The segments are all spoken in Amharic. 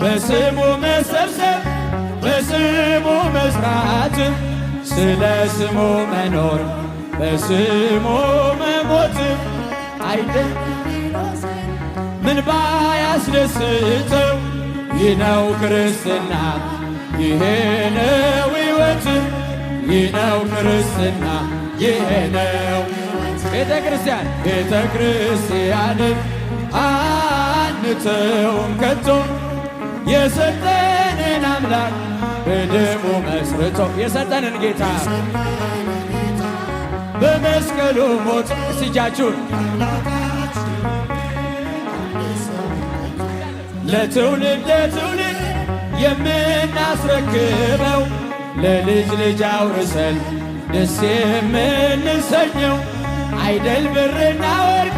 በስሙ መሰብሰብ፣ በስሙ መስራት፣ ስለ ስሙ መኖር፣ በስሙ መሞት አይደል ምን ባያስደስተው? ይህ ነው ክርስትና፣ ይሄ ነው ሕይወት፣ ይህ ነው ክርስትና፣ ይሄ ነው ቤተ ክርስቲያን። ቤተ ክርስቲያንን አንተውም ከቶ፣ የሰጠንን አምላክ በደሙ መስርቶ፣ የሰጠንን ጌታ በመስቀሉ ሞት። እስጃችሁን ለትውልድ ለትውልድ የምናስረክበው፣ ለልጅ ልጅ አውርሰን ደስ የምንሰኘው አይደል ብርና ወርቅ፣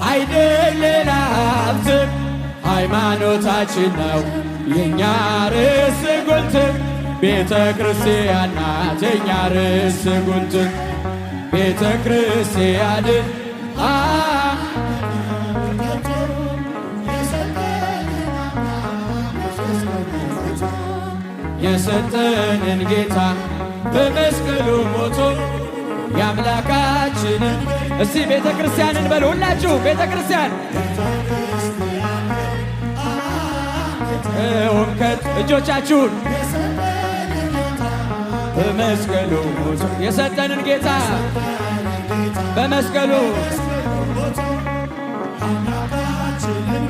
አይደል ሌላ ሀብት፣ ሃይማኖታችን ነው የእኛ ርስ ጉልት። ቤተ ክርስቲያን ናት የእኛ ርስ ጉልት። ቤተ ክርስቲያንን አ ከቶ የሰጠንን አምላክ የሰጠንን ጌታ በመስቀሉ ሞቶ የአምላካችንን። እስቲ ቤተ ክርስቲያንን በሉ ሁላችሁ፣ ቤተ ክርስቲያን እውከት እጆቻችሁን በመስቀሉ ሞቶ የሰጠንን ጌታ በመስቀሉ